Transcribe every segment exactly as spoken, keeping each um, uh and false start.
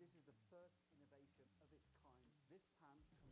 This is the first innovation of its kind. This pan can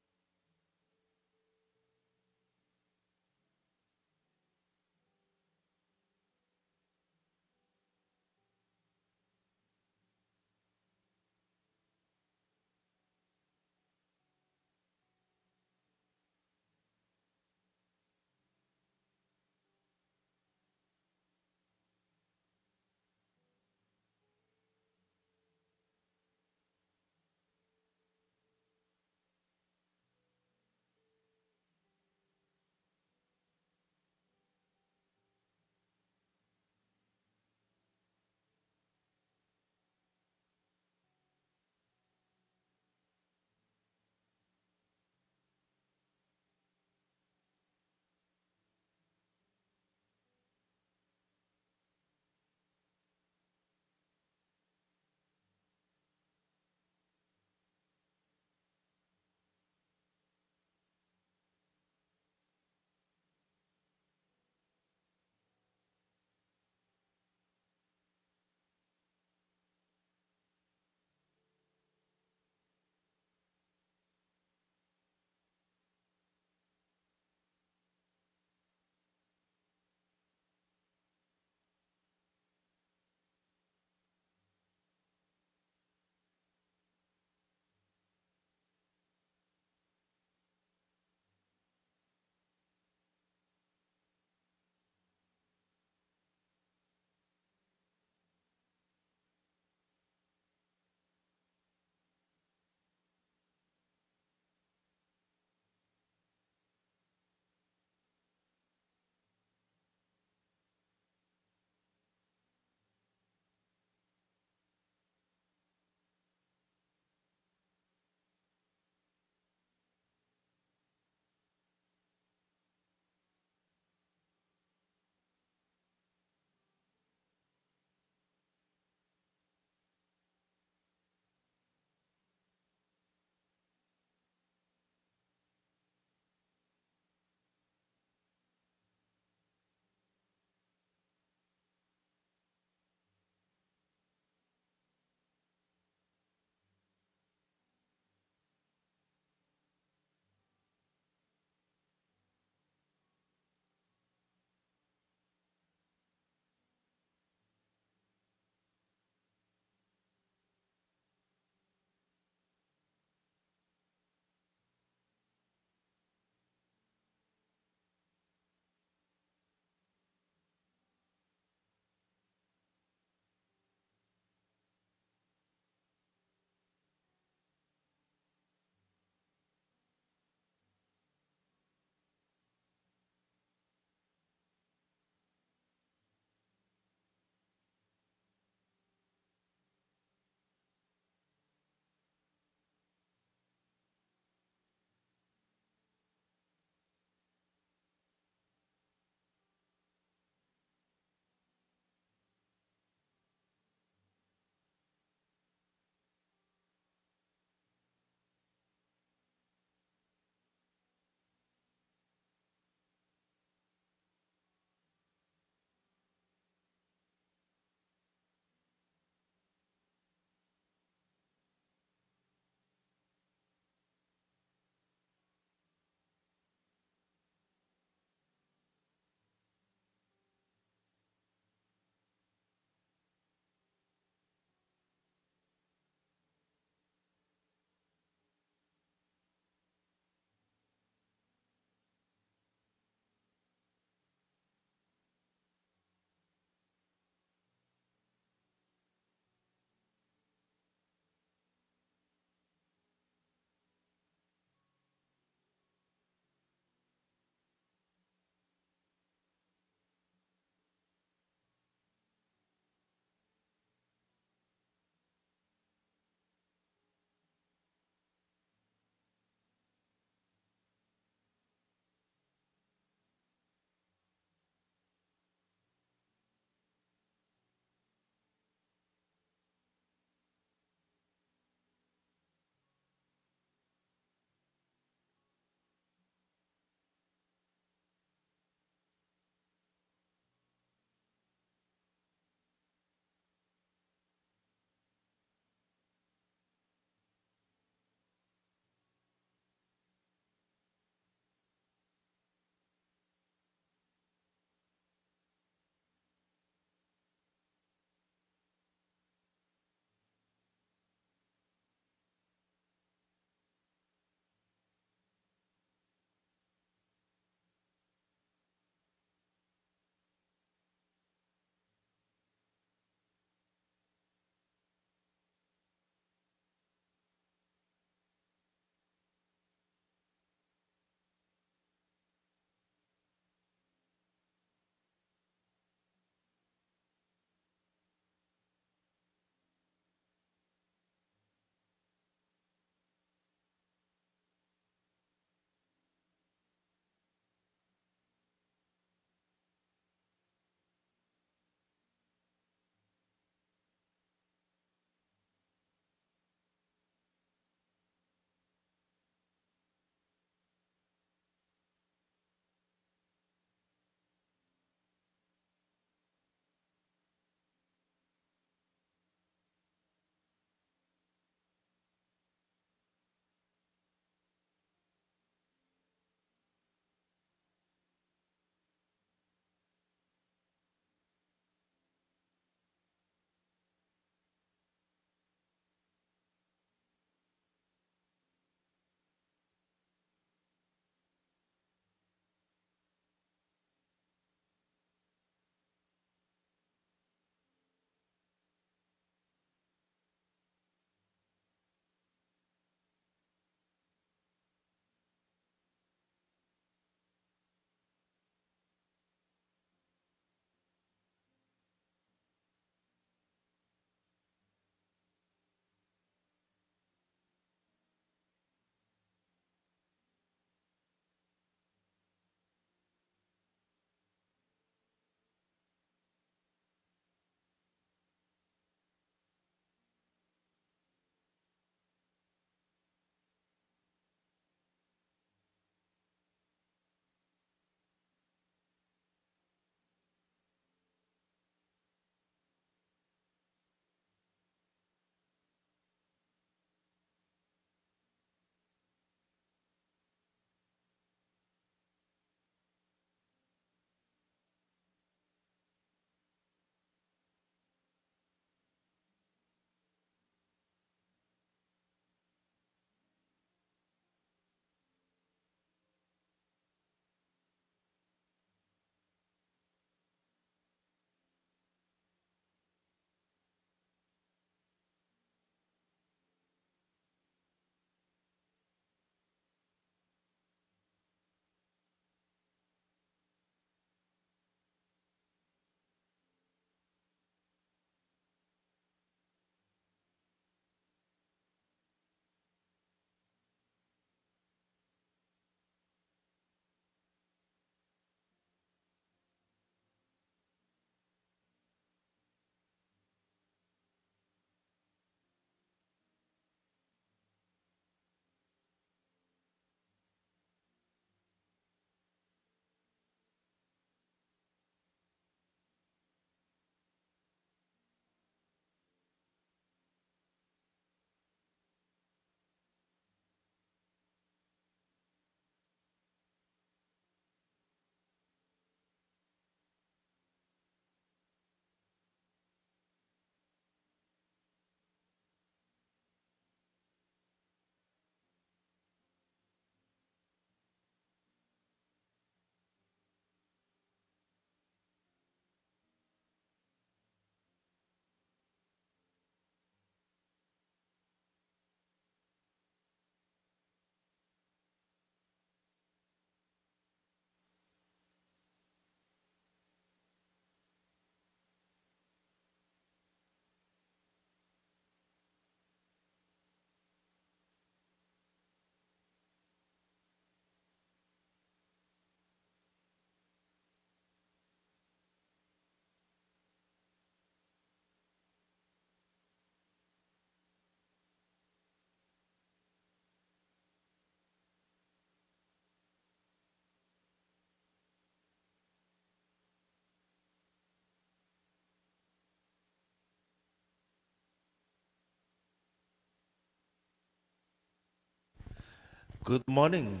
Good morning.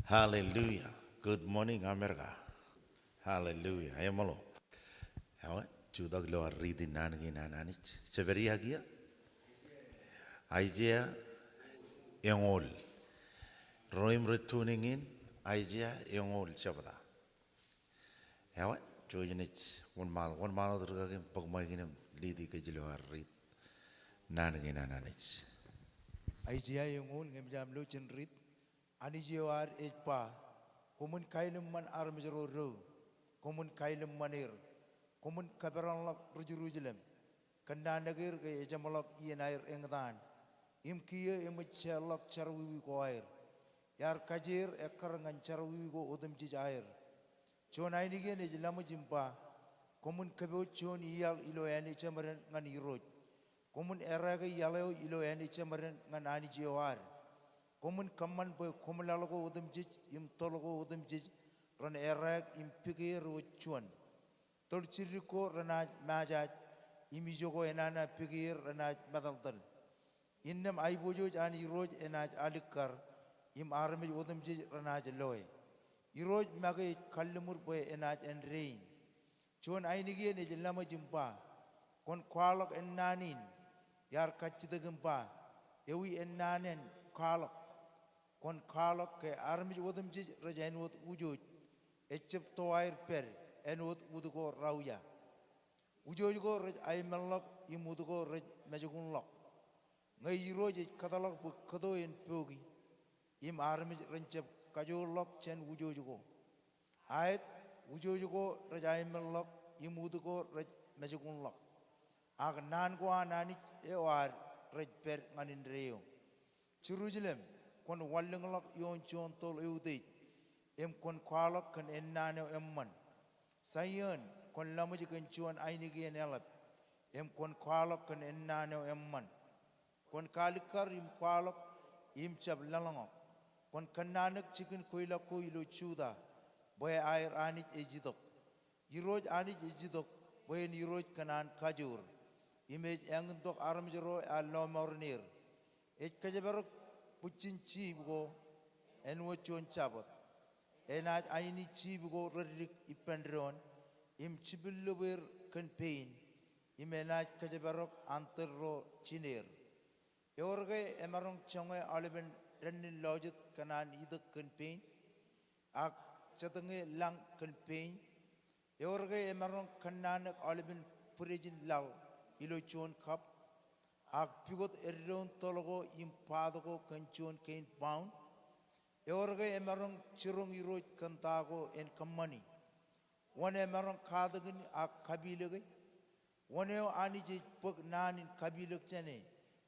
Hallelujah. Good morning, America. Hallelujah. Eṃōḷ. Ewōr, jutak ilo ad riiti naan kein an Anij. Jeped ia kiiō? Aiseia eñoul. Ro im rej tuning in, Aiseia eñoul jebta. Ewōr, jouj naaj wōnṃaanḷọk, wōnṃaanḷọk rūkaki im bōk ṃaik in im lead kōj ilo ad riit naan kein an Anij. Aiseia eñoul, ñe eṃōj aṃ lo jen riit. Anij eo ad ej ba, koṃwin kailōṃṃan armej ro do, koṃwin kailōṃṃan er, koṃwin kōperanḷọk ri Jerusalem. Kōnnaanōk er ke ejeṃḷọk iien aer eñtaan, im kiiō eṃōj jeorḷọk jerọwiwi ko aer. Iar kajeer ekkar ñan jerọwiwi ko otemjej aer. Juon ainikien ej laṃōj im ba, koṃwin kōpooj juon iaḷ ilo āne jeṃaden ñan Irooj. Koṃwin errā ke iaḷ eo ilo āne jeṃaden ñan Anij eo ad. Koṃwin kōṃṃan bwe koṃlaḷ ko otemjej im toḷ ko otemjej ren errā im pike er wōt juon. Toḷ jidik ko renaaj majaaj, im ijo ko enana pike er renaaj metaltal. Innām aiboojoj an Irooj enaaj alikkar, im armej otemjej renaaj loe. Irooj make ej kalliṃur bwe enaaj āindein. Juon ainikien ej laṃōj im ba, kwōn kwaḷọk ennaan in. Iar kajjitōk im ba, ewi ennaan en kwaḷọk? Kwōn kwaḷọk ke armej otemjej rej āinwōt ujooj, ejab to aer pād āinwōt ut ko rauja. Ujooj ko rej aimeḷḷọk im ut ko rej mejkunḷọk. Ñe Irooj ej kōtḷọk bwe kōto en poki, im armej ren jab kajoorḷọk jān ujooj ko. Aet, ujooj ko rej aimeḷḷọk im ut ko rej mejkunḷọk. Ak naan ko an Anij eo ad rej pād ñan indeeo. Jerusalem, kwōn wanlōñḷọk ioon juon toḷ eutiej, im kwōn kwaḷọk kōn ennaan eo eṃṃan. Saion, kwōn laṃōj kōn juon ainikien eḷap, im kwōn kwaḷọk kōn ennaan eo eṃṃan. Kwōn kaalikkar im kwaḷọk im jab laḷñọk. Kwōn kōnnaanōk jikin kweilọk ko ilo Juda, bwe aer Anij ej itok. Irooj Anij ej itok, bwe en Irooj kōn an kajoor, im ej āñintok armej ro ear lọmọọren er. Ej kōjparok bwijin jiip ko āinwōt juon jabōt. Enaaj aini jiip ko reddik ippān doon, im jipillōb er kōn pein, im enaaj kōjparok an tōl ro jineer. Ewōr ke emaroñ joñe aolepen dānin lọjet kōn an itok kōn pein, ak jatñe lañ kōn pein? Ewōr ke emaroñ kōnnaanōk aolepen bwidejin laḷ ilo juon kab, ak pukot eddoon toḷ ko im baat ko kōn juon kein paun? Ewōr ke emaroñ jiroñ Irooj kōn ta ko en kōṃṃani? Wōn emaroñ katakin ak kapilōke? Wōn eo Anij ej bōk naan in kapilōk jāne,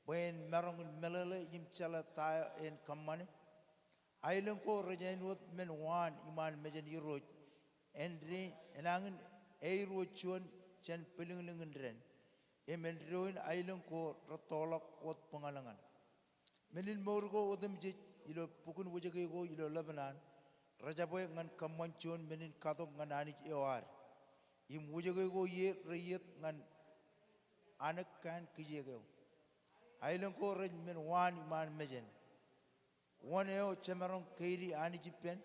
bwe en maroñ in meḷeḷe im jeḷā ta eo en kōṃṃane? Aelōñ ko rej āinwōt men waan iṃaan mejān Irooj, en de, enañin aer wōt juon jān bwilōñlōñ in dān, im endoin aelōñ ko rettoḷọk wōt bōñalñan. Men in mour ko otemjej ilo bukwōn wōjke ko ilo Lebanon, rejabwe ñan kōṃṃan juon men in katok ñan Anij eo ad. Im wōjke ko ie reiiet ñan anōk kaṇ kijeek eo. Aelōñ ko rej men waan iṃaan mejān. Wōn eo jemaroñ keidi Anij ippān?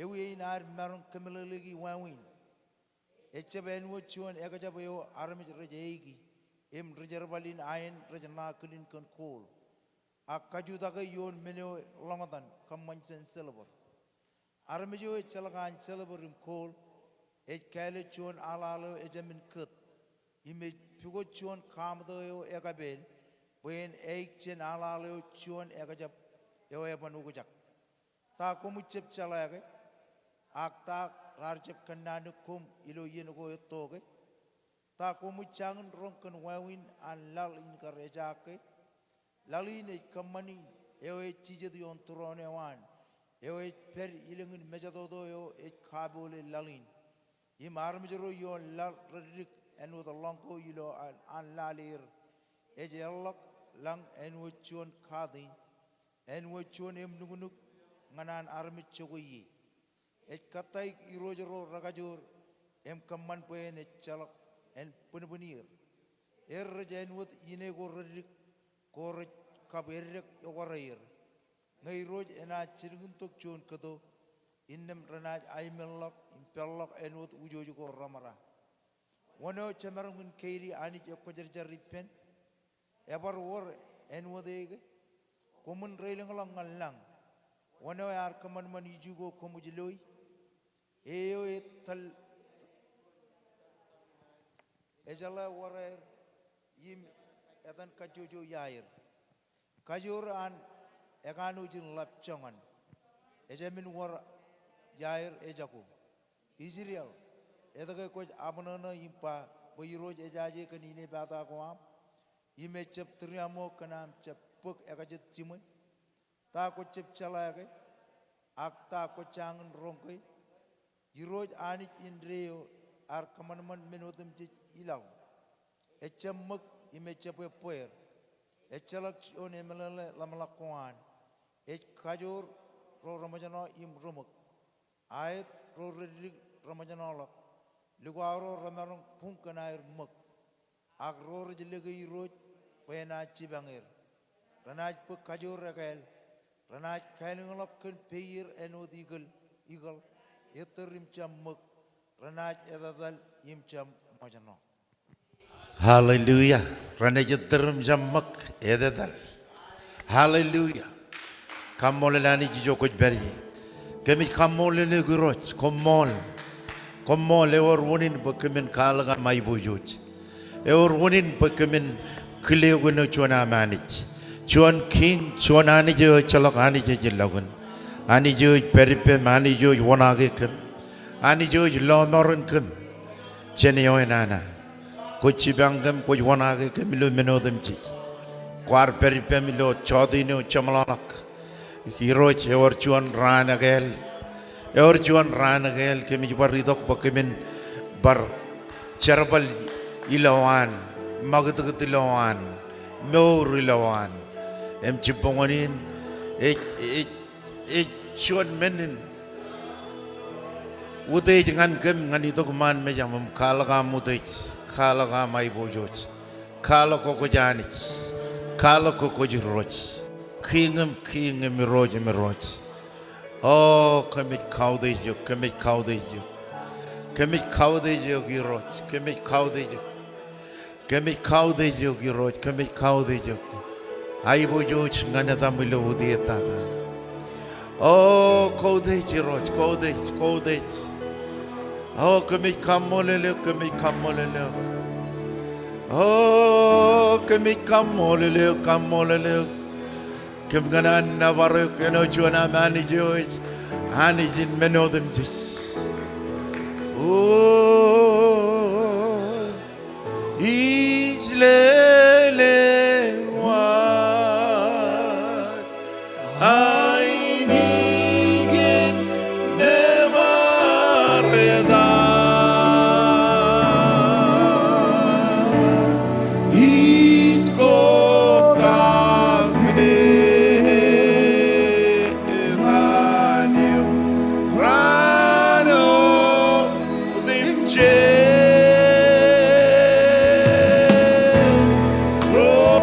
Ewi ein ad maroñ kōmeḷeḷeiki wāween? Ejab āinwōt juon ekjab eo armej rej eiki, im ri-jerbal in aen rej ṇa kilin kōn kooḷ. Ak kajutake ioon men eo ḷoñtan kōṃṃan jān silver. Armej eo ejjeḷọk an silver im kooḷ, ej kāālōt juon aḷaḷ eo ejāmin kōt, im ej pukot juon kaṃtō eo ekapeel, bwe en aik jān aḷaḷ eo juon ekjab eo eban ukjak. Ta koṃij jab jeḷā ke? Ak ta raar jab kōnnaanōk koṃ ilo iien ko etto ke? Ta koṃij jañin roñ kōn wāween an laḷ in kar ejaak ke? Laḷ in ej kōṃṃani eo ej jijet ioon tūroon eo an, eo ej pād ilōñin mejatoto eo ej kapoole laḷ in. Im armej ro ioon laḷ reddik āinwōt ḷọñ ko ilo an, an lale er. Ej eḷḷọk lañ āinwōt juon kaat in, āinwōt juon eṃnuknuk ñan an armej jokwe ie. Ej kōttāik irooj ro rekajoor im kōṃṃan bwe en ejjeḷọk en bwinbwinier. Er rej āinwōt ine ko reddik ko rej kab eddek ekwōr er. Ñe Irooj enaaj jilkintok juon kōto, innām renaaj aimenḷọk im peḷḷọk āinwōt wūjooj ko reṃōra. Wōn eo jemaroñ in keidi Anij ekwōjarjar ippān? Ebar wōr āinwōt e ke? Koṃwin reilōñḷọk ñan lañ. Wōn eo ear kōṃanṃan iju ko koṃij loi? E eo etal ejeḷā wōr aer im etan kajjojo iaer. Kajoor an ekanooj in ḷap joñan. Ejāmin wōr iaer ejako. Israel, etke kwōj abṇōṇō im ba bwe Irooj ejaje kōn inepata ko aṃ, im ejab tūriaṃo kōn aṃ jab bōk ekajet jiṃwe? Ta kwō jab jeḷā ke? Ak ta kwō jañin roñ ke? Irooj Anij indeeo ear kōṃanṃan men otemjej ilaḷ. Ejab ṃōk im ejab ebbweer. Ejjeḷọk juon emeḷeḷe ḷōmṇak ko an. Ej kajoor ro reṃōjṇọ im reṃōk. Aet ro reddik reṃōjṇọḷọk. Lukwaaro remaroñ buñ kōn aer ṃōk. Ak ro rej lōke Irooj bwe enaaj jipañ er. Renaaj bōk kajoor ekāāl. Renaaj kālōñḷọk kōn peier āinwōt ikōḷ, ikōḷ, ettōr im jab ṃōk. Renaaj etetal im jab ṃōjṇọ. Hallelujah. Renaaj ettōr im jab ṃōk, etetal. Hallelujah. Kaṃṃoolol Anij ijo kwōj pād ie. Kōmij kaṃṃoolol eok Irooj, koṃṃool. Koṃṃool, ewōr unin bwe kōmin kwaḷọk aṃ aiboojoj. Ewōr unin bwe kōmin kile eok āinwōt juon aṃ Anij. Juon kiiñ, juon Anij eo ejjeḷọk anij ej ilọk in. Anij eo ej pād ippem, Anij eo ej wōṇaake kōm. Anij eo ej lọmọọren kōm. Jān eo enana. Kwōj jipañ kōm, kwōj wōṇaake kōm ilo men otemjej. Kwaar pād ippem ilo jọteen eo jeṃḷọkḷọk. Irooj, ewōr juon raan ekāāl. Ewōr juon raan ekāāl kōmij bar itok bwe kōmin bar jerbal ilowaan, ṃakūtkūt ilowaan, mour ilowaan. Im jibboñōn in, ej, ej, ej juon men in utiej ñan kōm ñan itok iṃaan mejaṃ im kwaḷọk aṃ utiej, kwaḷọk aṃ aiboojoj, kwaḷọk ke kwōj Anij, kwaḷọk ke kwōj Irooj. Kiiñ im kiiñ im Irooj im irooj. O, kōmij kautiej eok, kōmij kautiej eok. Kōmij kautiej eok Irooj, kōmij kautiej eok. Kōmij kautiej eok Irooj, kōmij kautiej eok. Aiboojoj ñan etaṃ ilo utiej tata. O, koutiej Irooj, koutiej, koutiej. O, kōmij kaṃṃoolol eok, kōmij kaṃṃoolol eok. O, kōmij kaṃṃoolol eok, kaṃṃoolol eok. Kōm kōṇaan nōbar eok kōn eo juon aṃ Anij eo ej Anij in men otemjej. O, ij lelōñ wōt ainikien nōbar etan. Ij kotak men ñan eok raan otemjej. Ro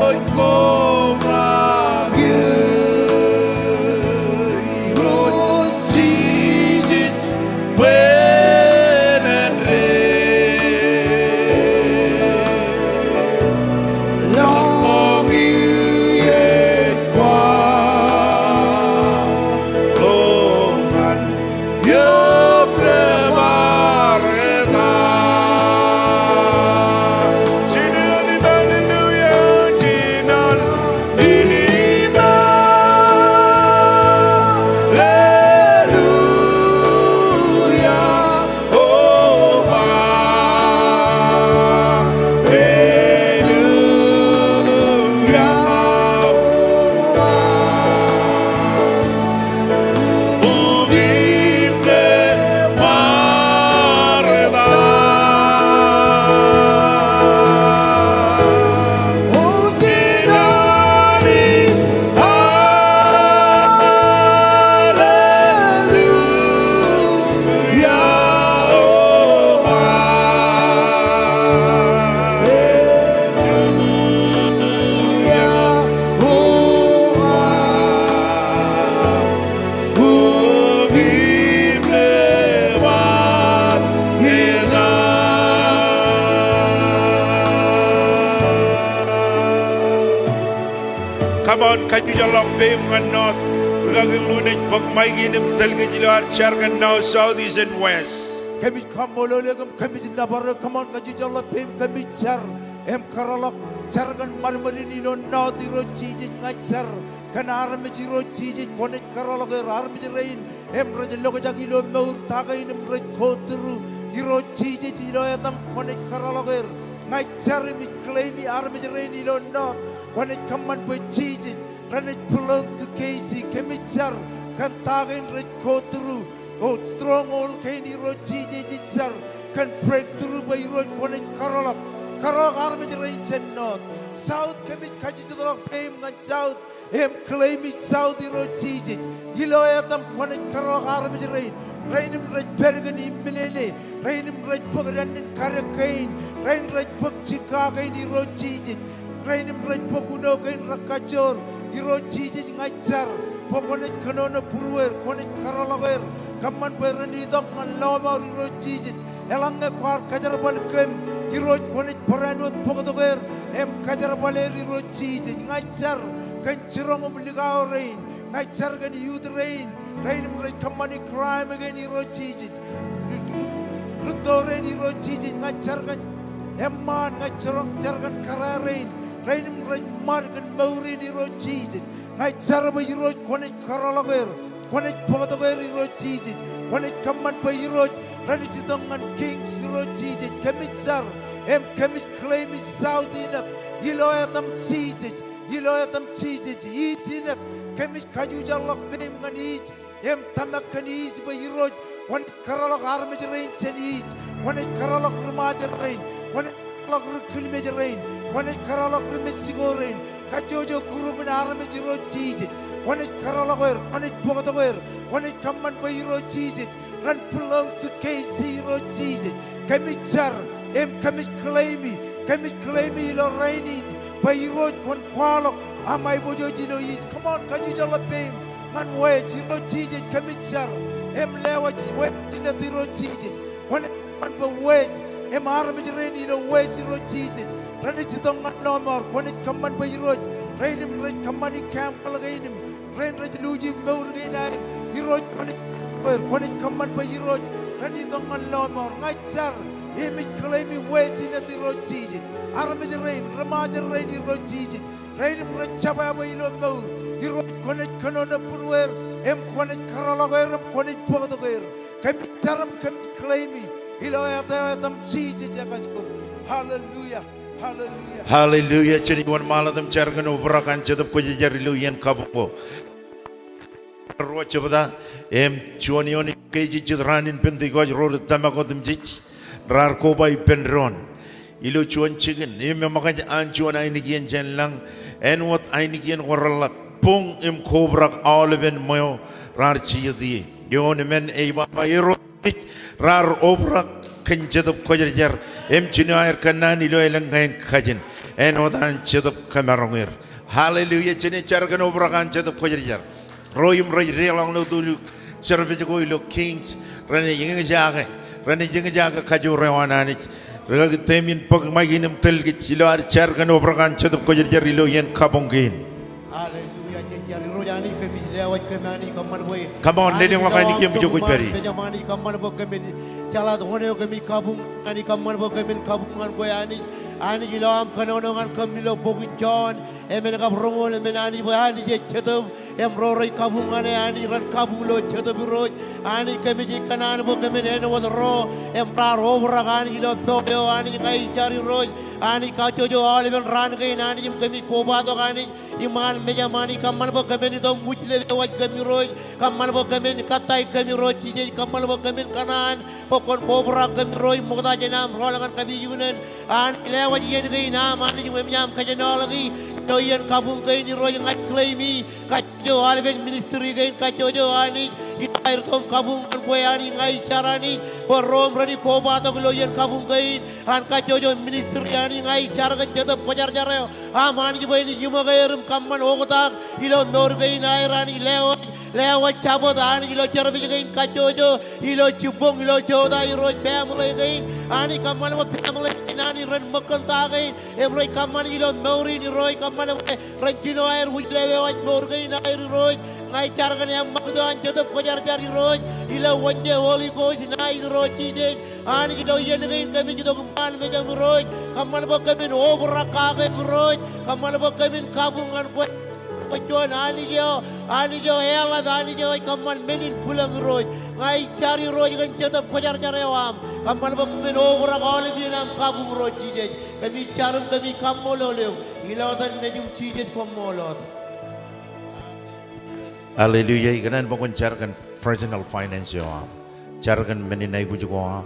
Come on, kajjitōk ḷọk peiṃ ñan north. Rikaki Lunej, bōk maik in im tōl kōj ilo ad jar kōn north, south, east, and west. Kōmij kaṃṃoolol eok im kōmij nōbar eok. Come on, kajjitōk ḷọk peiṃ, kōmij jar im kōrọọl ḷọk jar kōn ṃadṃōd in ilo north, Irooj Jisōs. Ña ij jar kōn armej, Irooj Jisōs, kwōnaaj kōrọọl ḷọk er, armej rein im rej lokjak ilo mour ta kein im rej go through, Irooj Jisōs, ilo etaṃ kwōnaaj kōrọọl ḷọk er. Ña ij jar im ij claim-i armej rein ilo north, kwōnaaj kōṃṃan bwe Jisōs renaaj belong to K C. Kōmij jar kōn ta kein rej go through, o, stronghold kein, Irooj Jisōs, ij jar kōn breakthrough bwe Irooj kwōnaaj kōrọọl ḷọk, kōrọọl ḷọk armej rein jān north. South, kōmij kajjitōk ḷọk peiṃ ñan south im claim-i south, Irooj Jisōs. Ilo etaṃ kwōnaaj kōrọọl ḷọk armej rein, rein im rej pād kōn iṃminene, rein im rej bōk dānnin kadek kein, rein rej bōk jikka kein, Irooj Jisōs, rein im rej bōk uno kein rekajjoor, Irooj Jisōs. Ña ij jar bwe kwōnaaj kōnono būrueir, kwōnaaj kōrọọl ḷọk er, kōṃṃan bwe ren itok ñan lọmọọr, Irooj Jisōs. Eḷaññe kwaar kōjerbal kōm, Irooj, kwōnaaj barāinwōt bōktok er im kōjerbal er, Irooj Jisōs. Ña ij jar kōn jiroñ im likao rein. Ña ij jar kōn youth rein, rein im rej kōṃṃani crime kein, Irooj Jisōs. Rūtto rein, Irooj Jisōs. Ña ij jar kōn eṃṃaan, ña ij jar kōn kōrā rein, rein im rej ṃad kōn mour in, Irooj Jisōs. Ña ij jar bwe Irooj kwōnaaj kōrọọl ḷọk er, kwōnaaj bōktok er, Irooj Jisōs. Kwōnaaj kōṃṃan bwe Irooj renaaj itok ñan kings, Irooj Jisōs. Kōmij jar im kōmij claim-i south in ilo etaṃ Jisōs, ilo etaṃ Jisōs. East in, kōmij kajjitōk ḷọk peiṃ ñan east im tōmak kōn east bwe Irooj kwōnaaj kōrọọl ḷọk armej rein jān east. Kwōnaaj kōrọọl ḷọk ri-Ṃajeḷ rein, kwōnaaj kōrọọl ḷọk ri-Kilmej rein, kwōnaaj kōrọọl ḷọk ri-Mexico rein, kajjojo group in armej, Irooj Jisōs. Kwōnaaj kōrọọl ḷọk er, kwōnaaj bōktok er, kwōnaaj kōṃṃan bwe, Irooj Jisōs, ren belong to K C, Irooj Jisōs. Kōmij jar im kōmij claim-i, kōmij claim-i ilo rainin bwe Irooj kwōn kwaḷọk aṃ aiboojoj ilo east. Come on, kajjitōk ḷọk peiṃ ñan west, Irooj Jisōs. Kōmij jar im lewōj west in, Irooj Jisōs. Kwōnaaj kōṃṃan bwe west im armej rein ilo west, Irooj Jisōs, renaaj itok ñan lọmọọr. Kwōnaaj kōṃṃan bwe, Irooj, rein im rej kōṃṃani gambling kein im rein rej luuji mour kein aer, Irooj, kwōnaaj, kwōnaaj kōṃṃan bwe, Irooj, ren itok ñan lọmọọr. Ña ij jar im ij claim-i west in, Irooj Jisōs. Armej rein, ri-Ṃajeḷ rein, Irooj Jisōs, rein im rej jebwābwe ilo mour, Irooj, kwōnaaj kōnono būrueir im kwōnaaj kōrọọl ḷọk er im kwōnaaj bōktok er. Kōmij jar im kōmij claim-i ilo etaṃ, etaṃ Jisōs ekajoor. Hallelujah. Hallelujah. Hallelujah. Jen wōnṃaanḷọk im jar kōn obrak an Jetōb Kwōjarjar ilo iien kabuñ ko. Ro jebta im juon eoon ej kejejjet raan in Pentekost, ro rej tōmak otemjej, raar koba ippān doon ilo juon jikin im eṃōkaj an juon ainikien jān lañ, āinwōt ainikien ko reḷap, buñ im kobrak aolepen ṃweo raar jijet ie. Eoon emān ej ba, ba ro raar obrak kōn Jetōb Kwōjarjar im jino aer kōnnaan ilo elōñ kain kajin āinwōt an Jetōb kōmaroñ er. Hallelujah. Jen jar kōn obrak an Jetōb Kwōjarjar. Ro im rej deḷọñ ilo tōl service ko ilo Kings, renaaj eñjake, renaaj eñjake kajoor eo an Anij. Rikaki Damien, bōk maik in im tōl kōj ilo ad jar kōn obrak an Jetōb Kwōjarjar ilo iien kabuñ kein. Hallelujah. Jen jar. Irooj Anij, kōmij lewōj kōm Anij, kōṃṃan bwe, come on, Anij, lelōñḷọk ainikien im ijo kwōj pād ie. Mejaṃ Anij, kōṃṃan bwe kōmin jeḷā wōn eo kōmij kabuñ, Anij, kōṃṃan bwe kōmin kabuñ ñan kwe Anij. Anij, ilo aṃ kōnono ñan kōm ilo bok in Jon emān kab roñoul emān, Anij, bwe Anij ej Jetōb im ro rej kabuñ ñan e, Anij, ren kabuñ ilo Jetōb, Irooj. Anij, kōmij kōṇaan bwe kōmin āinwōt ro im raar obrak, Anij, ilo pok eo, Anij, ña ij jar, Irooj. Anij, kajjojo aolepen raan kein, Anij, im kōmij kobatok, Anij, iṃaan mejaṃ, Anij. Kōṃṃan bwe kōmin itok im wūjlepewōj kōm, Irooj. Kōṃṃan bwe kōmin kōttāik kōm, Irooj Jisōs. Kōṃṃan bwe kōmin kōṇaan bwe kwōn kobrak kōm, Irooj, ṃokta jān am rọọl ñan kapijuknen. Anij, lewōj iien kein aṃ, Anij, im eṃōj aṃ kōjenolọki ilo iien kabuñ kein, Irooj. Ña ij claim-i kajjojo aolepen ministry kein, kajjojo, Anij, ilo aer itok im kabuñ ñan kwe, Anij. Ña ij jar, Anij, bwe ro im renaaj kobatok ilo iien kabuñ kein an kajjojo ministry, Anij. Ña ij jar kōn Jetōb Kwōjarjar eo aṃ, Anij, bwe en jiṃōk er im kōṃṃan oktak ilo mour kein aer, Anij. Lewōj Lewōj Jabōt Anij ilo service kein kajjojo, ilo jibboñ, ilo jota Irooj, family kein. Anij kōṃṃan bwe family kein Anij ren ṃōk kōn ta kein. Im rej kōṃṃan ilo mour in Irooj, kōṃṃan bwe ren jino aer wūj lewōj mour kein aer Irooj. Ña ij jar kōn eṃṃakūt eo an Jetōb Kwōjarjar Irooj. Ilo Wednesday Holy Ghost night Irooj Jisōs. Anij ilo iien kein kōmij itok iṃaan mejaṃ Irooj. Kōṃṃan bwe kōmin obrak kake eok Irooj. Kōṃṃan bwe kōmin kabuñ ñan kwe. Kwe juon Anij eo, Anij eo eḷap, Anij eo ej kōṃṃan men in bwilōñ Irooj. Ña ij jar Irooj kōn Jetōb Kwōjarjar eo aṃ. Kōṃṃan bwe kōmin obrak aolep iien aṃ kabuñ Irooj Jisōs. Kōmij jar im kōmij kaṃṃoolol eok. Ilo etan Nejiṃ Jisōs koṃṃool wōt. Hallelujah. Ikōṇaan bwe kwōn jar kōn personal finance eo aṃ. Jar kōn men in aikuj ko aṃ.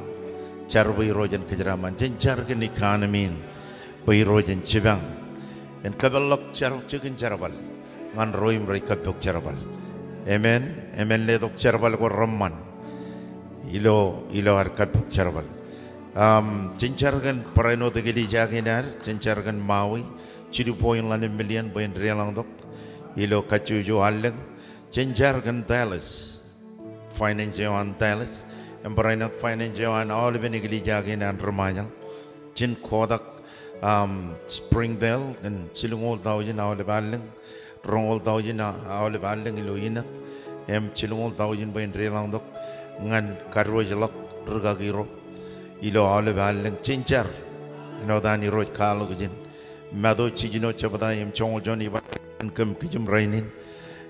Jar bwe Irooj en kōjeraaṃṃan. Jen jar kōn economy in bwe Irooj en jipañ. En kōpeḷḷọk jar jikin jerbal ñan ro im rej kappok jerbal. Amen. Amen. Letok jerbal ko reṃṃan ilo, ilo ad kappok jerbal. Um, jen jar kōn barāinwōt eklejia kein ad, jen jar kōn Maui, jilu point ḷalem million bwe en deḷọñtok ilo kajjojo allōñ. Jen jar kōn Dallas, finance eo an Dallas, im barāinwōt finance eo an aolepen eklejia kein an ri Ṃajeḷ. Jen kotak, um, Springdale kōn jilñoul taujin aolep allōñ, roñoul taujin a-, aolep allōñ ilo inōk, im jilñoul taujin bwe en deḷọñtok ñan kadiwōjḷọk rūkaki ro ilo aolep allōñ. Jen jar āinwōt an Irooj kwaḷọk ijin. Matu jiljino jebta im joñoul juon ej ba, kōm kijem rainin.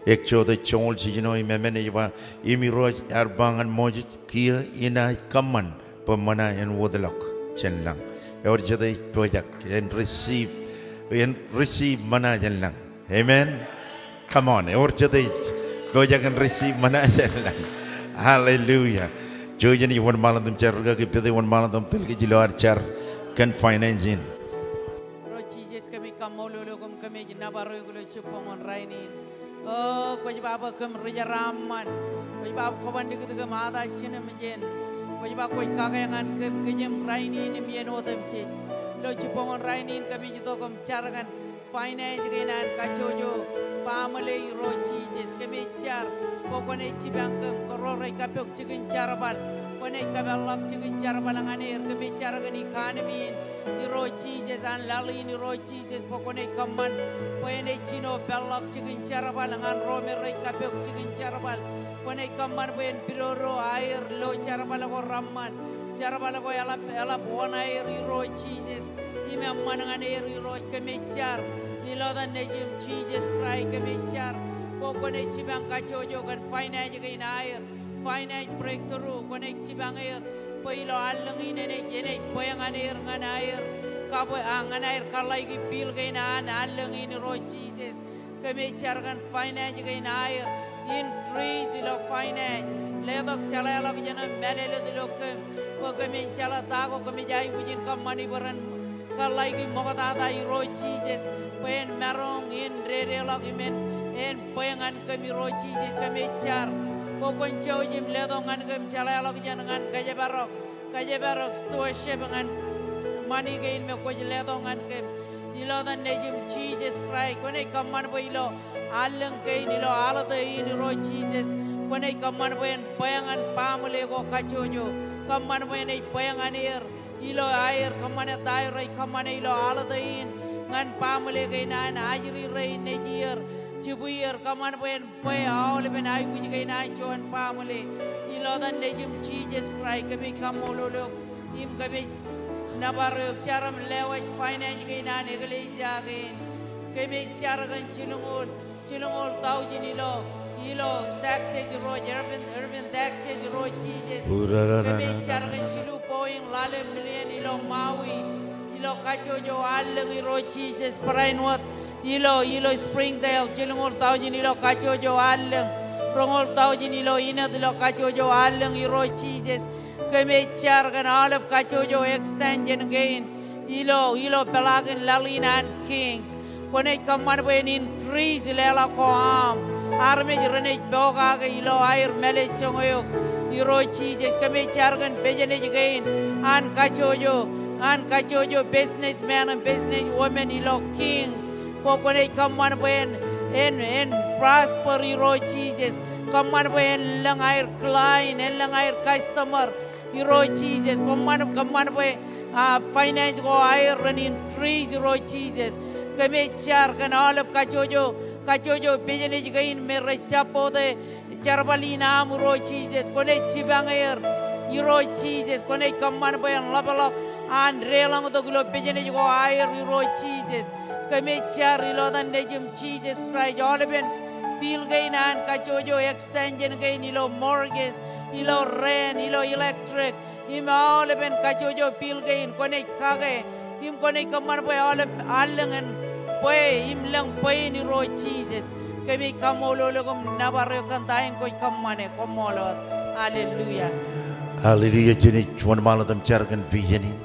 Exodus joñoul jiljino im emān ej ba, im Irooj ear ba ñan Moses, kiiō inaaj kōṃṃan bwe ṃōna en wōtlọk jān lañ. Ewōr jete ej pojak en receive, en receive ṃōna jān lañ? Amen. Come on. Ewōr jete ej pojak en receive ṃōna jān lañ? Hallelujah. Jouj im wōnṃaanḷọk im jar, rūkaki Pete, wōnṃaanḷọk im tōl kōj ilo ad jar kōn finance in. Irooj Jisōs, kōmij kaṃṃoolol eok im kōmij nōbar eok ilo jibboñōn rainin. O, kwōj ba bwe kōm ri jeraaṃṃan. Kwōj ba bwe kwōban likūt kōm ata jinōm ijin. Kwōj ba kwōj kake ñan kōm kijem rainin im iien otemjej. Ilo jibboñōn rainin kōmij itok im jar kōn finance kein an kajjojo baaṃle Irooj Jisōs. Kōmij jar bwe kwōnaaj jipañ kōm, kōrā ro rej kappok jikin jerbal, kwōnaaj kōpeḷḷọk jikin jerbal ñan er. Kōmij jar kōn economy in Irooj Jisōs an laḷ in Irooj Jisōs, bwe kwōnaaj kōṃṃan bwe enaaj jino peḷḷọk jikin jerbal ñan ro me rej kappok jikin jerbal. Kwōnaaj kōṃṃan bwe en pidodo aer ilo jerbal ko reṃṃan. Jerbal ko eḷap, eḷap wōṇāer Irooj Jisōs. Im eṃṃan ñan er Irooj. Kōmij jar ilo etan Nejiṃ Jisōs Kraist, kōmij jar bwe kwōnaaj jipañ kajjojo kōn finance kein aer. Finance breakthrough, kwōnaaj jipañ er bwe ilo allōñ in enaaj, enaaj bwe ñan er, ñan aer kabwe, a, ñan aer kōḷḷāiki bill kein an allōñ in Irooj Jisōs. Kōmij jar kōn finance kein aer, increase ilo finance. Letok jeḷāḷọkjeṇ im mālōtlōt ilo kōm bwe kōmin jeḷā ta ko kōmij aikuj in kōṃṃani bwe ren kōḷḷāiki ṃoktata Irooj Jisōs, bwe en maroñ in dedeḷọk im en, en bwe ñan kōm Irooj Jisōs. Kōmij jar bwe kwōn jouj im letok ñan kōm jeḷāḷọkjeṇ ñan kōjparok, kōjparok stewardship ñan ṃani kein me kwōj letok ñan kōm. Ilo etan Nejiṃ Jisōs Kraist, kwōnaaj kōṃṃan bwe ilo allōñ kein, ilo holiday in Irooj Jisōs, kwōnaaj kōṃṃan bwe en bwe ñan baaṃle ko kajjojo. Kōṃṃan bwe enaaj bwe ñan er ilo aer kōṃṃane ta eo rej kōṃṃane ilo holiday in ñan baaṃle kein an ajri rein nejier, jibuer. Kōṃṃan bwe en bwe aolepen aikuj kein an juon baaṃle. Ilo etan Nejiṃ Jisōs Kraist, kōmij kaṃṃoolol eok im kōmij nōbar eok. Jar im lewōj finance kein an eklejia kein. Kōmij jar kōn jilñoul, jilñoul taujin ilo, ilo taxes Irooj, urban, urban taxes Irooj Jisōs. Kōmij jar kōn jilu point ḷalem million ilo Maui, ilo kajjojo allōñ Irooj Jisōs, barāinwōt ilo, ilo Springdale, jilñoul taujin ilo kajjojo allōñ, roñoul taujin ilo inōt ilo kajjojo allōñ Irooj Jisōs. Kōmij jar kōn aolep kajjojo extension kein ilo, ilo peḷaakin laḷ in an Kings. Kwōnaaj kōṃṃan bwe en increase leḷọk ko aṃ. Armej renaaj pokake ilo aer mālejjoñ eok Irooj Jisōs. Kōmij jar kōn business kein an kajjojo, an kajjojo businessman im businesswoman ilo Kings. Bwe kwōnaaj kōṃṃan bwe en, en, en prosper Irooj Jisōs. Kōṃṃan bwe en lōñ aer client, en lōñ aer customer, Irooj Jisōs. Kōṃṃan, kōṃṃan bwe, ah, finance ko aer ren increase, Irooj Jisōs. Kōmij jar kōn aolep kajjojo, kajjojo business kein me rej support e jerbal in aṃ, Irooj Jisōs. Kwōnaaj jipañ er, Irooj Jisōs. Kwōnaaj kōṃṃan bwe en ḷapḷọk an deḷọñtok ilo business ko aer, Irooj Jisōs. Kōmij jar ilo etan Nejiṃ Jisōs Kraist, aolepen bill kein an kajjojo extension kein ilo mortgage, ilo rent, ilo electric, im aolepen kajjojo bill kein kwōnaaj kake, im kwōnaaj kōṃṃan bwe aolep allōñ en bwe im lōñ bwe in, Irooj Jisōs. Kōmij kaṃṃoolol eok im nōbar eok kōn ta in kwōj kōṃṃane. Koṃṃool wōt. Hallelujah. Hallelujah. Jenaaj wōnṃaanḷọk im jar kōn vision in.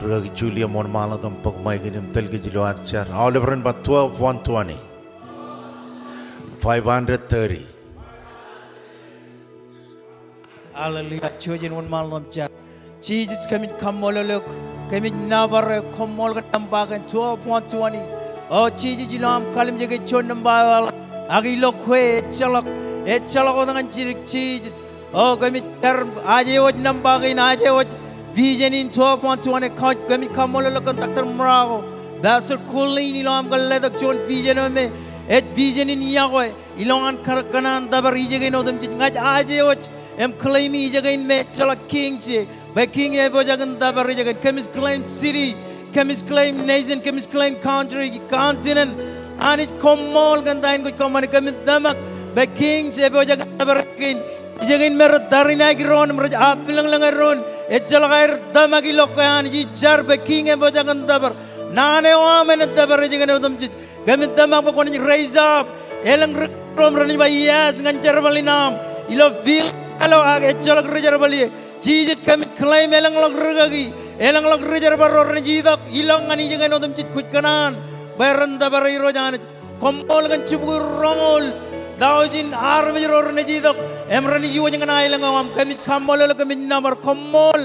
Rikaki Julia im wōnṃaanḷọk im bōk ṃaik in im tōl kōj ilo ad jar. Aolep ren ba twelve one twenty. Five hundred thirty. Hallelujah. Jouj im wōnṃaanḷọk im jar. Jisōs, kōmij kaṃṃoolol eok, kōmij nōbar eok, koṃṃool kōn nōṃba kein twelve one twenty. O Jisōs, ilo aṃ kalimjeke juon nōṃba eo eḷap, ak ilo kwe ejjeḷọk, ejjeḷọk wōt ñan jidik, Jisōs. O kōmij jar, aje wōj nōṃba kein, aje wōj vision in twelve one twenty. Kōmij kaṃṃoolol eok kōn Doctor Morocco, Pastor Colleen, ilo aṃ kar letok juon vision eo me ej vision in yokwe. Ilowaan kōn, kōṇaan tōpar ijekein otemjej, ña ij aje wōj im claim ijekein me ejjeḷọk king je, bwe king epojak in tōpar ijekein. Kōmij claim city, kōmij claim nation, kōmij claim country, continent. Anij, koṃṃool kōn ta in kwōj kōṃṃane. Kōmij tōmak bwe king je epojak in tōpar ijekein. Ijekein me rej tariṇaeik doon im rej apilōñlōñe doon, ejjeḷọk aer tōmak ilo kwe. Anij, ij jar bwe king epojak in tōpar. Naan eo aṃ enaaj tōpar ijekein otemjej. Kōmij tōmak bwe kwōnaaj raise up elōñ ri-kōṃṃan ro im renaaj ba yes ñan jerbal in aṃ ilo field eo ak ejjeḷọk ri-jerbal ie. Jisōs, kōmij claim elōñḷọk rikaki, elōñḷọk ri-jerbal ro renaaj itok ilọk ñan ijekein otemjej. Kwōj kōṇaan bwe ren tōpar, Irooj Anij. Koṃṃool kōn jibukwi roñoul thousand armej ro renaaj itok im renaaj iwōj ñan aelōñ eo aṃ. Kōmij kaṃṃoolol, kōmij nōbar. Koṃṃool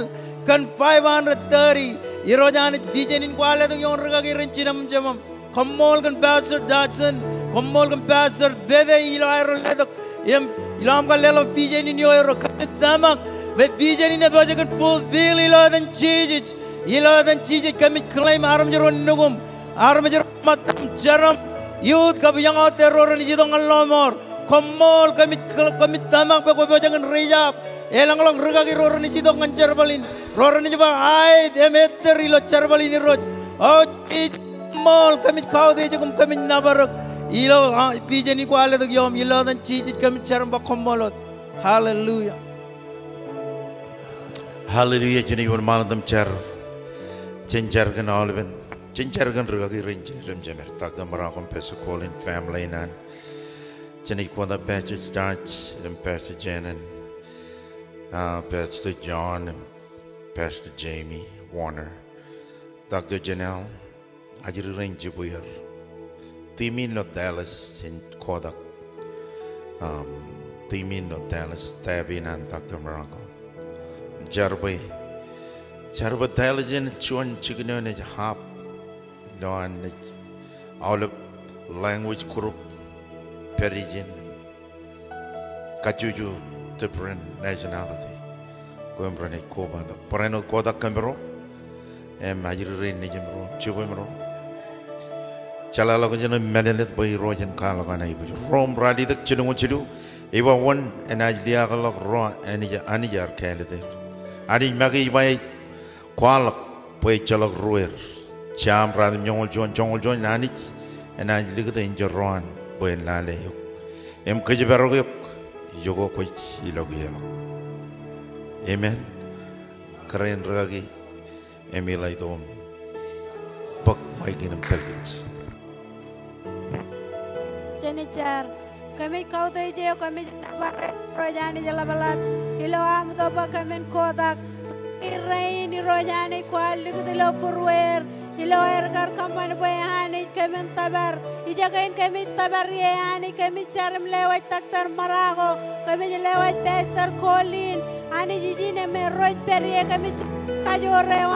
kōn five hundred thirty, Irooj Anij, vision in kwaar letok ioon rikaki rein jinem im jemem. Koṃṃool kōn Pastor Dodson. Koṃṃool kōn Pastor Bede ilo aer letok im ilo aṃ kar leḷọk vision in ioerro. Kōmij tōmak bwe vision in epojak in fulfill ilo etan Jisōs. Ilo etan Jisōs kōmij claim armej ro nukum, armej ro ṃōttaṃ, jeraaṃ, youth kab young out there ro renaaj itok ñan lọmọọr. Koṃṃool, kōmij, kōmij tōmak bwe kwō pojak in raise up elōñḷọk rikaki ro renaaj itok ñan jerbal in, ro renaaj ba aet im ettōr ilo jerbal in, Irooj. O Jisōs, koṃṃool, kōmij kautiej eok im kōmij nōbar eok ilo, ah, vision in kwaar letok ioōm. Ilo etan Jisōs kōmij jar im ba koṃṃool wōt. Hallelujah. Hallelujah. Jenaaj wōnṃaanḷọk im jar. Jen jar kōn aolepen, jen jar kōn rikaki rein jinem im jemed. Doctor Morocco im Pastor Colleen, family in an. Jenaaj kotak Pastor Starch im Pastor Janet, ah, Pastor John im Pastor Jamie Warner, Doctor Janelle, ajri rein jibwier. Team in ilo Dallas, jen kotak, um, team in ilo Dallas, staff in an Doctor Morocco. Jar bwe, jar bwe Dallas enaaj juon jikin eo enaaj hap ilo an naaj aolep language group, pād ijin, kajjojo different nationality. Kwe im renaaj kobatok. Barāinwōt kotak kōmro im ajri rein nejimro, jibwimro. Jeḷāḷọkjeṇ im mālōtlōt bwe Irooj en kwaḷọk an aikuj. Rom ralitōk jilñuul jilu, eba wōn enaaj liaakḷọk ro Anij, Anij ear kāālōt er? Anij make ej ba ej kwaḷọk bwe ejjeḷọk ruōer. Sam ratimjuonñoul juon, joñoul juon, Anij enaaj likūt enjeḷ ro an bwe en lale eok im kōjparok eok ijoko kwōj ilọk ie ḷọk. Amen. Kōrā in rikaki, Emil, ij itok im bōk ṃaik in im tōl kōj. Jen jar. Kōmij kautiej eok, kōmij nōbar eok, Irooj Anij ḷapḷap, ilo aṃ itok bwe kōmin kotak. Rein, Irooj Anij, kwaar likūt ilo būrueir, ilo aer kar kōṃṃan bwe Anij kōmin tōpar. Ijoko in kōmij tōpar ie Anij, kōmij jar im lewōj Doctor Morocco, kōmij lewōj Pastor Colleen, Anij ijin im rej pād ie, kōmij kajoor eo.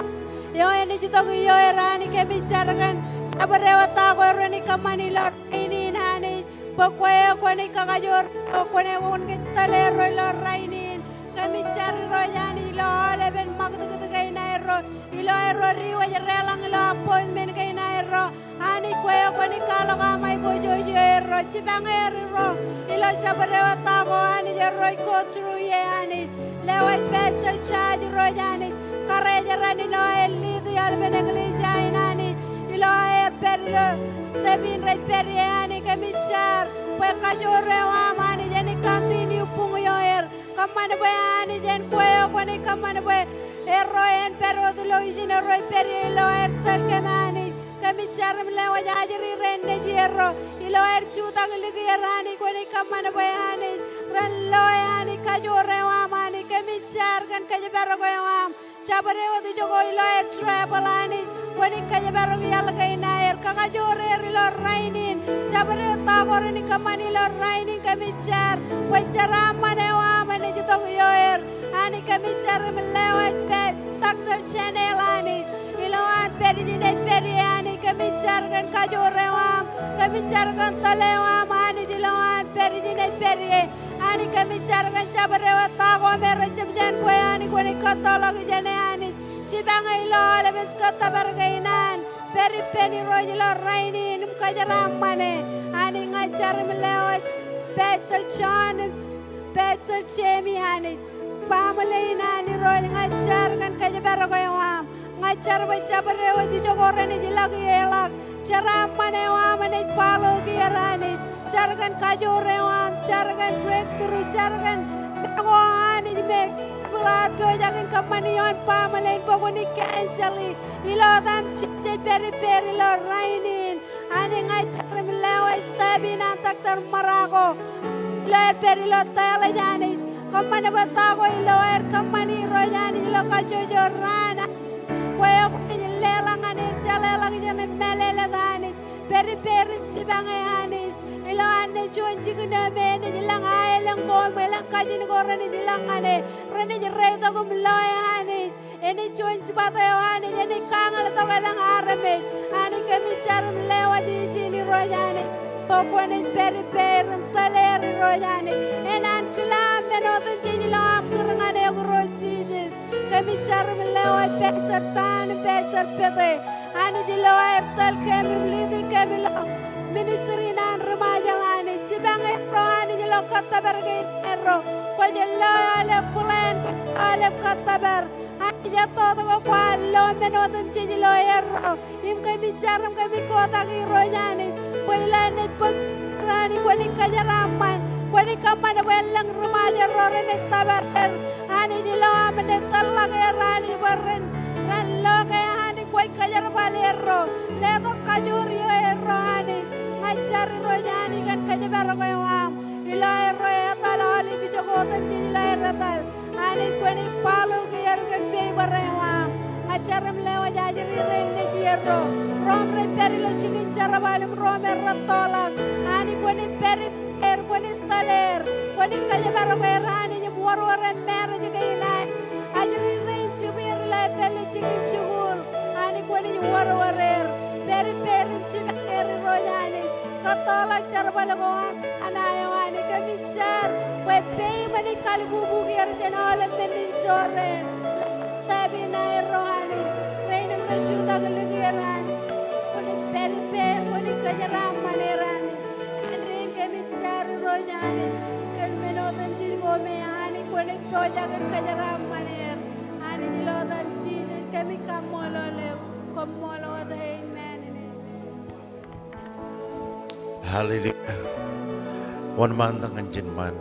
Eo enaaj itok ioer Anij, kōmij jar kōn jabdewōt ta ko renaaj kōṃṃan ilo rainin Anij. bwe kwe eo kwōnaaj kakajoor, kwōnaaj wōn kōj tōl erro ilo rainin. Kōmij jar Irooj Anij ilo aolepen ṃakūtkūt kein aerro, ilo aerro diwōj deḷọñ ilo appointment kein aerro. Anij kwe eo kwōnaaj kwaḷọk aṃ aiboojoj ioerro, jipañ er Irooj, ilo jabdewōt ta ko Anij erro ej go through ie Anij. Lewōj Pastor George Irooj Anij, karijer āinwōt eo ej lead eḷap an eklejia in Anij, ilo aer pād ilo step in rej pād ie Anij, kōmij jar bwe kajoor eo aṃ Anij enaaj continue buñ ioer. Kōṃṃan bwe Anij en kwe eo kwōnaaj kōṃṃan bwe erro en pād wōt ilo ijin erro ej pād ie ilo aer tōl kōm Anij. Kōmij jar im lewōj ajri rein nejierro ilo aer jutak likier Anij, kwōnaaj kōṃṃan bwe Anij ren loe Anij kajoor eo aṃ Anij. Kōmij jar kōn kōjparok eo aṃ. Jabdewōt ijoko ilo aer travel Anij, kwōnaaj kōjparok iaḷ kein aer, kakajoor er ilo rainin. Jabdewōt ta ko renaaj kōṃṃan ilo rainin, kōmij jar bwe jeraaṃṃan eo aṃ enaaj itok ioer. Anij kōmij jar im lewōj pād Doctor Janelle Anij, ilo an pād ijin ej pād ie Anij, kōmij jar kōn kajoor eo aṃ, kōmij jar kōn tōl eo aṃ Anij, ilo an pād ijin ej pād ie. Anij kōmij jar kōn jabdewōt ta ko me rej jab jān kwe Anij, kwōnaaj kōttoḷọk ijeṇe Anij. Jipañ e ilo aolepen kōttōpar kein an pād ippān Irooj ilo rainin im kōjeraaṃṃan e. Anij ña ij jar im lewōj Pastor John, Pastor Jamie Anij, family in an Irooj, ña ij jar kōn kōjparok eo aṃ. Ña ij jar bwe jabdewōt ijoko renaaj ilọk ie ḷọk, jeraaṃṃan eo aṃ enaaj kwaḷọk er Anij. Jar kōn kajoor eo aṃ, jar kōn breakthrough, jar kōn men ko Anij me bōlen pojak in kōṃṃan ioon family in bwe kwōnaaj cancel e. Ilo etaṃ Jisōs ej pād ippāer ilo rainin. Anij ña ij jar im lewōj staff in an Doctor Marako. Ilo aer pād ilo taiḷej Anij. Kōṃṃan bwe ta ko ilo aer kōṃṃani Irooj Anij ilo kajjojo raan. Kwe eo kwōnaaj leḷọk ñan er jeḷāḷọkjeṇ im mālōtlōt Anij. Pād ippāer im jipañ e Anij. Ilo an naaj juon jikin eo me enaaj lōñ aelōñ ko im elōñ kajin ko renaaj lōñ ñan e. Renaaj reitok im loe Anij. Enaaj juon jibwat eo Anij enaaj kañōḷtok elōñ armej. Anij kōmij jar im lewōj ijin Irooj Anij. Bwe kwōnaaj pād ippāer im tōl er Irooj Anij. En ankilaam men otemjej ilo aṃ kūr ñan eok Irooj Jisōs. Kōmij jar im lewōj Pastor Tan im Pastor Pete. Anij ilo aer tōl kōm im lead kōm ilo ministry in an ri-Ṃajeḷ Anij. Jipañ erro Anij ilo kōttōpar kein erro. Kwōj lo aolep plan, kwōj lo aolep kōttōpar. Anij etto tok kwaar lo men otemjej ilo erro. Im kōmij jar im kōmij kotak Irooj Anij. Bwe ilo an naaj bōk er Anij kwōnaaj kōjeraaṃṃan. Kwōnaaj kōṃṃan bwe elōñ ri-Ṃajeḷ ro renaaj tōpar er. Anij ilo am naaj tōl ḷọk er Anij bwe ren, ren lo ke Anij kwōj kōjerbal erro. Letok kajoor ioerro Anij. Ña ij jar Irooj Anij kōn kōjparok eo aṃ. Ilo aerro etal aolep ijoko otemjej ilo aer etal. Anij kwōnaaj kwaḷọk er kōn paper eo aṃ. Ña ij jar im lewōj ajri rein nejierro. Ro im rej pād ilo jikin jerbal im ro im erro ettoḷọk. Anij kwōnaaj pād ippāer, kwōnaaj tōl er. Kwōnaaj kōjparok er Anij im wōrwōr e marriage kein aer. Ajri rein jibwier ilo aer pād ilo jikin jikuuḷ. Anij kwōnaaj wōrwōr er. Pād ippāer im jipañ er Irooj Anij. Kōttoḷọk jerbal ko an ṇa eo Anij, kōmij jar bwe peiṃ enaaj kalbubu er jān aolep men in jorrāān. Staff in aerro Anij, rein im rej jutak likier Anij. Kwōnaaj pād ippāer, kwōnaaj kōjeraaṃṃan er Anij. Āindein rein kōmij jar Irooj Anij kōn men otemjej ko me Anij kwōnaaj pojak in kōjeraaṃṃan er. Anij ilo etaṃ Jisōs kōmij kaṃṃoolol eok, koṃṃool wōt, amen and amen. Hallelujah. Wōnṃaantak ñan ijin ṃaan.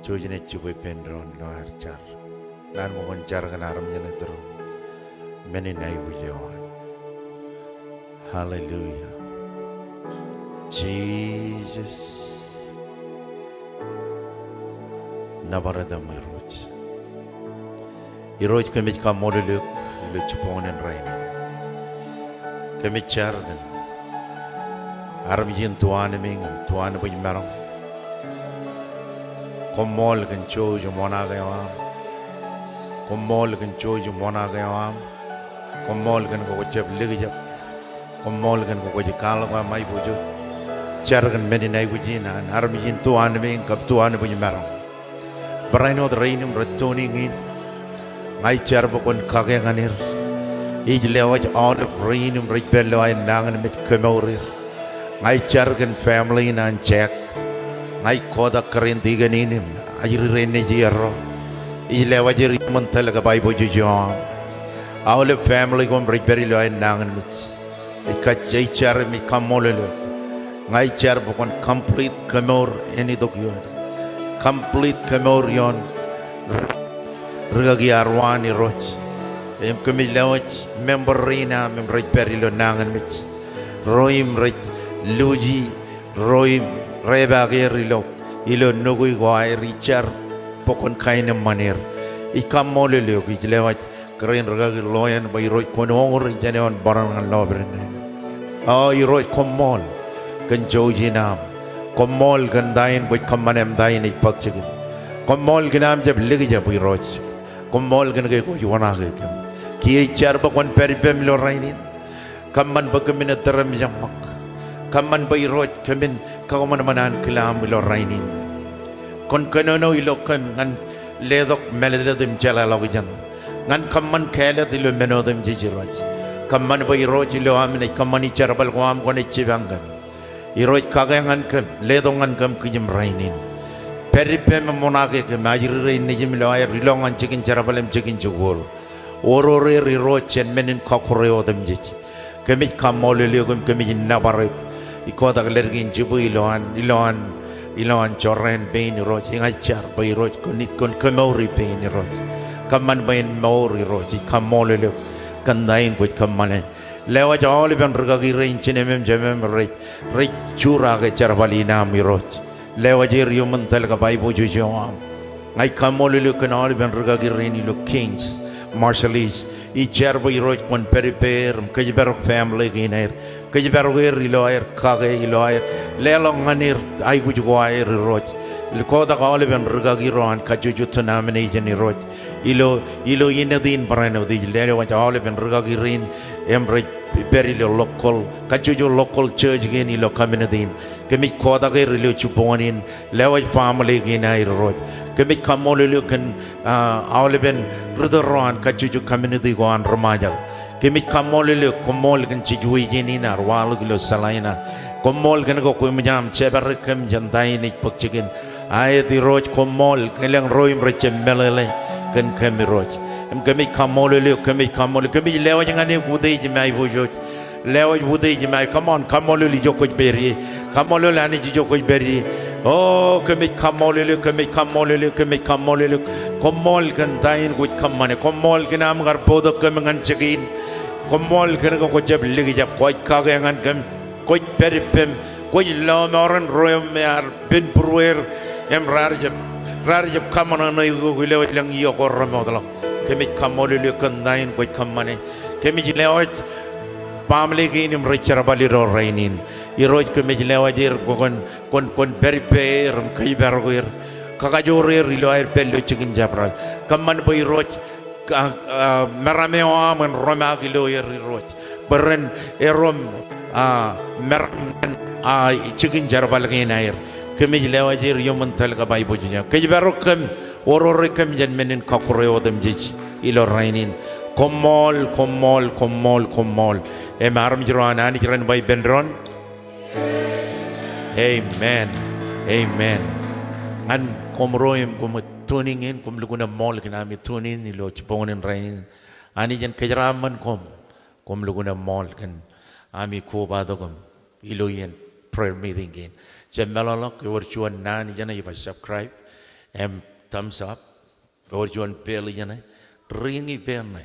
Jouj im jibwe ippān doon ilo aer jar. Naan ṃōk in jar kōn armej ṇe tōre. Men in aikuj eo an. Hallelujah. Jisōs. Nōbar etaṃ Irooj. Irooj kōmij kaṃṃoolol eok ilo jibboñōn in rainin. Kōmij jar kōn armej in tuanmiiñ im tuanbwijmaroñ. Koṃṃool kōn jouj im oṇaak eo aṃ. Koṃṃool kōn jouj im oṇaak eo aṃ. Koṃṃool kōn ke kwōj jab likjab. Koṃṃool kōn ke kwōj kwaḷọk aṃ aiboojoj. jar kōn men in aikuj in an armej in, tuanbwe in kab tuanbwij maroñ. Barāinwōt rein im rej tuning in, ña ij jar bwe kwōn kake ñan er. Ij lewōj aolep rein im rej pād ilo aer nañinmej, kemour er. Ña ij jar kōn family in an Jack. Ña ij kotak kōrā in tikōn in im ajri rein nejierro. Ij lewōj er iuṃwin tōl kab aiboojoj eo aṃ. Aolep family ko im rej pād ilo aer nañinmej. Ij kajjitōk im ij kaṃṃoolol eok. Ña ij jar bwe kwōn complete kemour āinwōt ioon. Complete kemour ioon ri-, rikaki Arwan, Irooj. Im kōmij lewōj member rein aṃ im rej pād ilo nañinmej. Ro im rej luuji, ro im repaak er ilo, ilo nukwi ko aer, ij jar bwe kwōn kaenōṃṃan er. Ij kaṃṃoolol eok, ij lewōj kōrā in rikaki Loyan bwe Irooj kwōn oñūri jān eoon bōran ñan lọpiden ṇe. O Irooj, koṃṃool kōn jouj in aṃ. Koṃṃool kōn ta in kwōj kōṃṃane im ta in ej bōk jikin. Koṃṃool kōn aṃ jab likjab, Irooj. Koṃṃool kōn ke kwōj wōṇaake kōm. Kiiō ij jar bwe kwōn pād ippām ilo rainin. Kōṃṃan bwe kōmin ettōr im jeṃṃak. Kōṃṃan bwe Irooj kōmin kaṃṃanṃan ankilaaṃ ilo rainin. Kwōn kōnono ilo kōm ñan letok mālōtlōt im jeḷāḷọkjeṇ. Ñan kōṃṃan kāālōt ilo men otemjej, Irooj. Kōṃṃan bwe Irooj ilo am naaj kōṃṃani jerbal ko aṃ kwōnaaj jipañ kōm. Irooj, kake ñan kōm, letok ñan kōm kijem rainin. Pād ippām im wōṇaake kōm, ajri rein nejim ilo aer ilọk ñan jikin jerbal im jikin jikuuḷ. Oror er Irooj jān men in kọkkure otemjej. Kōmij kaṃṃoolol eok im kōmij nōbar eok. Ij kotak ledik in jibwe ilowaan, ilowaan, ilowaan jorrāān pein Irooj. Ña ij jar bwe Irooj kwōn, kwōn kemour ippān Irooj. Kōṃṃan bwe en mour Irooj. Ij kaṃṃoolol eok kōn ta in kwōj kōṃṃane. Lewōj aolepen rikaki rein, jinōm im jemem rej, rej jurake jerbal in aṃ Irooj. Lewōj er iuṃwin tōl kab aiboojoj eo aṃ. Ña ij kaṃṃoolol eok kōn aolepen rikaki rein ilo Kings, Marshallese. Ij jar bwe Irooj kwōn pād ippāer im kōjparok family kein aer. Kōjparok er ilo aer kake, ilo aer leḷọk ñan er aikuj ko aer Irooj. Kotak aolepen rikaki ro an kajjojo denomination Irooj. Ilo, ilo inōt in barāinwōt ij lewōj aolepen rikaki rein im rej pād ilo local, kajjojo local church kein ilo community in. Kōmij kotak er ilo jibboñōn in, lewōj family kein aer Irooj. Kōmij kaṃṃoolol eok kōn, ah, aolepen ritōl ro an kajjojo community ko an ri-Ṃajeḷ. Kōmij kaṃṃoolol eok, koṃṃool kōn situation in ear waḷọk ilo Salina. Koṃṃool kōn ke kwōj eṃōj aṃ jepare kōm jān ta in ej bōk jikin. Aet Irooj, koṃṃool, elōñ ro im rej jab meḷeḷe kōn kōm Irooj. Im kōmij kaṃṃoolol eok, kōmij kaṃṃoolol, kōmij lewōj ñan eok utiej im aiboojoj. Lewōj utiej im aiboojoj. Come on, kaṃṃoolol ijo kwōj pād ie. Kaṃṃoolol Anij ijo kwōj pād ie. O, kōmij kaṃṃoolol eok, kōmij kaṃṃoolol eok, kōmij kaṃṃoolol eok. Koṃṃool kōn ta in kwōj kōṃṃane. Koṃṃool kōn aṃ kar bōktok kōm ñan jikin. Koṃṃool kōn ke kwō jab likjab, kwōj kake ñan kōm. Kwōj pād ippām, kwōj lọmọọren ro im ear pen būrueir, im raar jab, raar jab kōṃōṇōṇō eok ilo elōñ iiō ko remootḷọk. Kōmij kaṃṃoolol eok kōn ta in kwōj kōṃṃane. Kōmij lewōj family kein im rej jerbal ilo rainin. Irooj, kōmij lewōj er bwe kwōn, kwōn, kwōn pād ippāer im kōjparok er. Kakajoor er ilo aer pād ilo jikin jerbal. Kōṃṃan bwe Irooj, ka-, ah, meram eo aṃ en romaak ilo er Irooj. Bwe ren erom, ah, meram ñan, ah, jikin jerbal kein aer. Kōmij lewōj er iuṃwin tōl kab aiboojoj eo aṃ. Kōjparok kōm, orore kōm jān men in kọkkure otemjej ilo rainin. Koṃṃool, koṃṃool, koṃṃool, koṃṃool. Im armej ro an Anij ren ba ippān doon. Amen. Amen. Ñan koṃro im koṃ tuning in, koṃ lukkuun eṃṃool kōn ami tuning in ilo jibboñōn in rainin. Anij en kōjeraaṃṃan koṃ, koṃ lukkuun eṃṃool kōn ami kobatok im ilo iien prayer meeting kein. Jab meḷọkḷọk, ewōr juon naan ijeṇe ej ba subscribe im thumbs up. Ewōr juon bell ijeṇe, ring ippāer ṇe,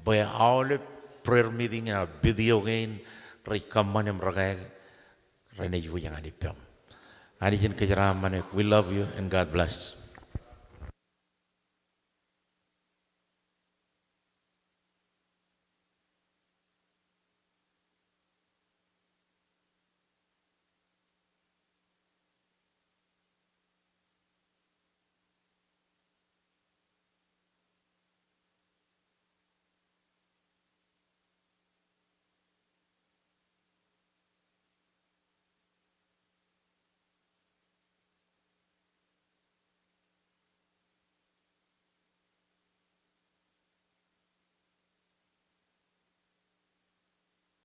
bwe aolep prayer meeting eo, video kein rej kōṃṃan im rekāāl, renaaj wōj ñan ippām. Anij en kōjeraaṃṃan eok. We love you and God bless.